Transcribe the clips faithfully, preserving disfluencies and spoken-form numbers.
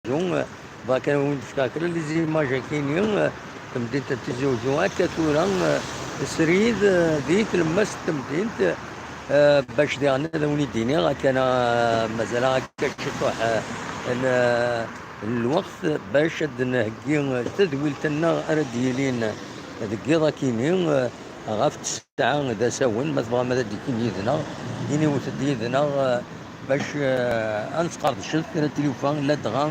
Wezzu, eh, bɣiɣ kan ad wen-d-fkeɣ kra n les images akini, eh, tamdint n Tizi Wezzu akka tura, eh, srid, eh, di tlemmast n temdint, eh, bac diɣen ad wen-id-iniɣ akka, eh, mazal-aɣ akka ciṭuḥ, eh, n, eh, n lweqt bac ad d-nheggi tadwilt-nneɣ ara d-yilin deg yiḍ akini, eh, ɣef tesɛa d asawen, ma tebɣam ad d-tikim yid-neɣ, iniwet-d yid-neɣ, eh, bac, eh, ad nesqerdcet kra n tlufa, ladɣa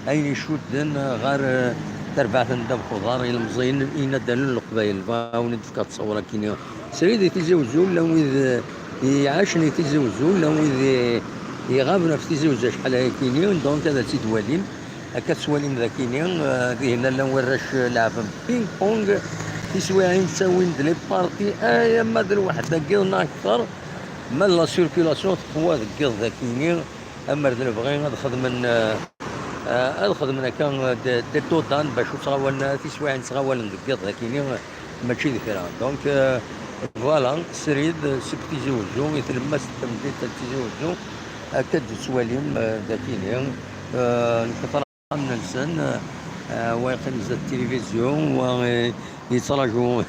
ayen icudden ɣer, eh, terbaɛt n ddabex uḍar, ilemẓiyen, inaddalen n Leqbayel. Bɣiɣ ad wen-d-fkeɣ ttṣawur akini. Srid di Tizi Wezzu, llan wid, eh, iɛacen di Tizi Wezzu, llan wid, eh, iɣaben ɣef Tizi Wezzu acḥal ayakini, donc ad tt-id-walim. Akka tettwalim dakini, eh, dihin llan warrac, eh, leɛben ping-pong. Tiswiɛin ttawin-d les parties, ay ama d lweḥd deg yiḍ neɣ akter. Ma d la circulation teqwa deg yiḍ dakini, amer d lebɣi ad xedmen, eh, eh, ad xedmen akka, eh, de, de todan bac ur ttɣawalen ara, tiswiɛin ttɣawalen deg yiḍ dakini, eh, mačči d kra. Donc, eh, voilà, srid, eh, seg Tizi Wezzu i tlemmast n temdint n Tizi Wezzu, akka d-tettwalim, eh, dakini, eh, nekk axxam-nsen, eh, wa yeqqim zdat tilivizyu, wa, eh, yettraǧu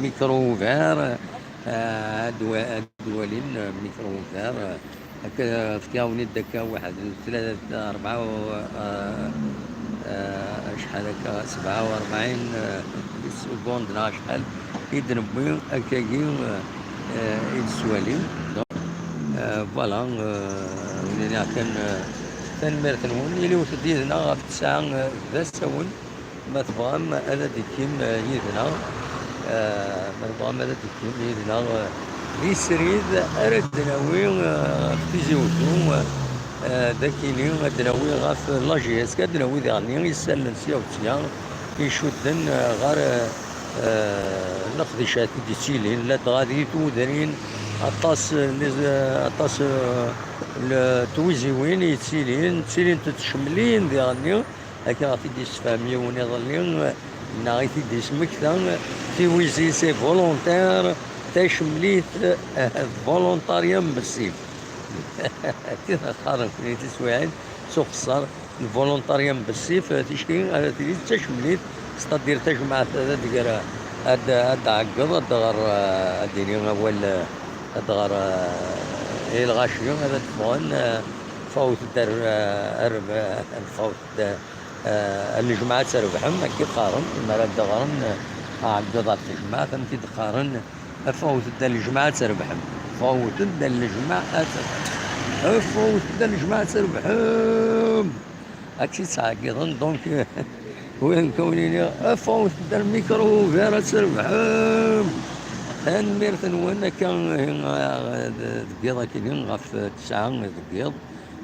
micro ouvert, eh, ad wa-, ad walin, eh, micro ouvert, eh, akka fkiɣ-awen-id akka waḥed, tlata, rebɛa, eh, eh, acḥal akka, sebɛa u rebɛin, eh, seconde neɣ acḥal i d-newwi akkagi, eh, eh, i d-ttwalim. Donc, eh, voilà, eh, win kan, eh, Tanemmirt-nwen, iliwet-d yid-neɣ ɣef ttesɛa, eh, d asawen, ma tebɣam ad d-tikim, eh, yid-neɣ, eh, ma tebɣam ad d-tikim yid-neɣ, eh, di srid ara d-nawi, eh, ɣef Tizi Wezzu, eh, d akini ad d-nawi ɣef la J S K, ad d-nawi diɣen isallen sya u sya icudden, eh, ɣer, eh, eh, leqdicat i d-yettilin, ladɣa di tudrin, aṭas, eh, aṭas, eh, n twiziwin yettilin, ttilint-d tcemlin diɣenni, akka ɣef i d-yessefhem yiwen iḍelli, neɣ i t-id-yesmekta, tiwizi c'est volontaire, tacemlit, eh, volontarya n bessif. Akken qqaren kni tiswiɛin s uqeṣṣer, lvolontarya n bessif, eh, ticki ara tili d tacemlit, c'est-à-dire tajmaɛt ad d-gar, ad, ad d-ɛeggeḍ, ad d-ɣer, eh, ad d-ini awal, eh, ad d-ɣer, eh, i lɣaci, ad d-ffɣen, eh, fawt-d ar, eh, ar, eh, fawt-d, eh, ar lejmaɛ ad trebḥem, akka i qqaren, mi ara d-ɣren, eh, aɛeggeḍ ɣef tejmaɛt, am t-id-qqaren, Fawt-d a lejmaɛ ad trebḥem. Fawt-d a lejmaɛ ad trebḥem. Fawt-d a lejmaɛ ad trebḥem. Akka i ttɛeggiḍen, donc, win kan iniɣ, fawt-d a lmikru ugar ad trebḥem. Tanemmirt-nwen, akka, eh, deg yiḍ akkin, ɣef ttesɛa deg yiḍ.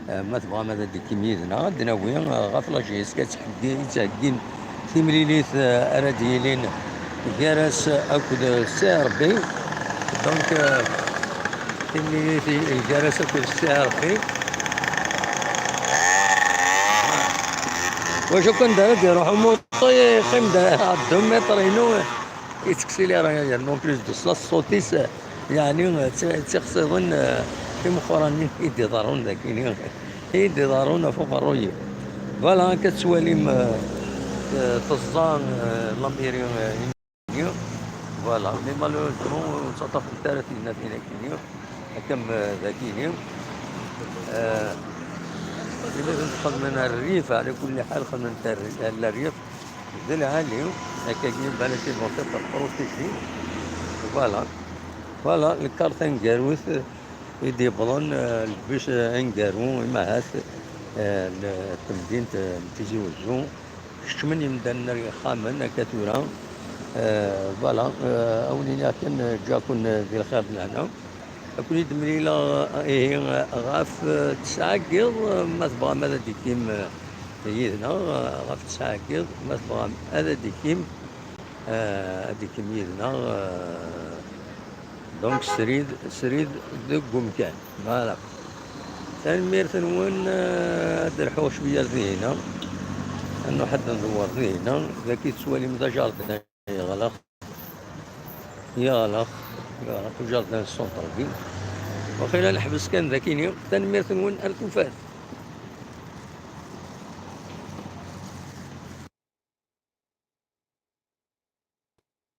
Eh, ma tebɣam ad d-tikim yid-neɣ, ad d-nawi, eh, ɣef la J S K ad ttheggi-, i ttheggin timlilit, eh, ara d-yilin gar-as akked C R B. Donc, eh, timlilit i, i gar-as akked C R B. Wacu kan d ara d-iruḥ umuṭu, yeqqim-d à deux mètres inu, yetteksilira, yernu plus de ça, ṣṣut-is, yeɛni, eh, d ti-, d tixsiḍin, eh, timeqqranin i d-iḍerrun dagi. I d-iḍerrun ɣef uqerruy-iw. Voilà, akka tettwalim, eh, eh, teẓẓa, eh, lamiri, eh, ini. Voilà, mais malheureusement, ur ttaṭṭafent ara tiyemmatin akini, akka m-, dagini. Eh, imi d-xedmen rrif, ɛla kulli ḥal, xedmen rrif, d lɛali, akkagi, balak i vont être protégés. Voilà. Voilà, lkart aneggaru-t i d-yewwḍen, eh, lbus, eh, aneggaru, imahat, eh, n temdint, eh, n Tizi Wezzu. Keččmen yimdanen ar yexxamen, akka tura. Eh, voilà, eh, a wen-iniɣ kan, eh, ǧǧiɣ-ken, eh, di lxir d lehna. Ad ken-id-mlileɣ, eh, ihi, eh, ɣef, eh, tesɛa n yiḍ, eh, ma tebɣam ad d-tikim, eh, yid-neɣ, eh, ɣef tesɛa n yiḍ, ma tebɣam ad d-tikim, eh, ad d-tikim yid-neɣ, eh, donc srid, srid deg umkan. Voilà. Tanemmirt-nwen, eh, ad d-lḥuɣ cwiya ar dihina. Ad nruḥ ad ndewwer dihina. Dagi tettwalim d ajardin yeɣleq. Yeɣleq, yeɣleq ujardin s centre-ville. Waqila neḥbes kan dagini. Tanemmirt-nwen, ar tufat.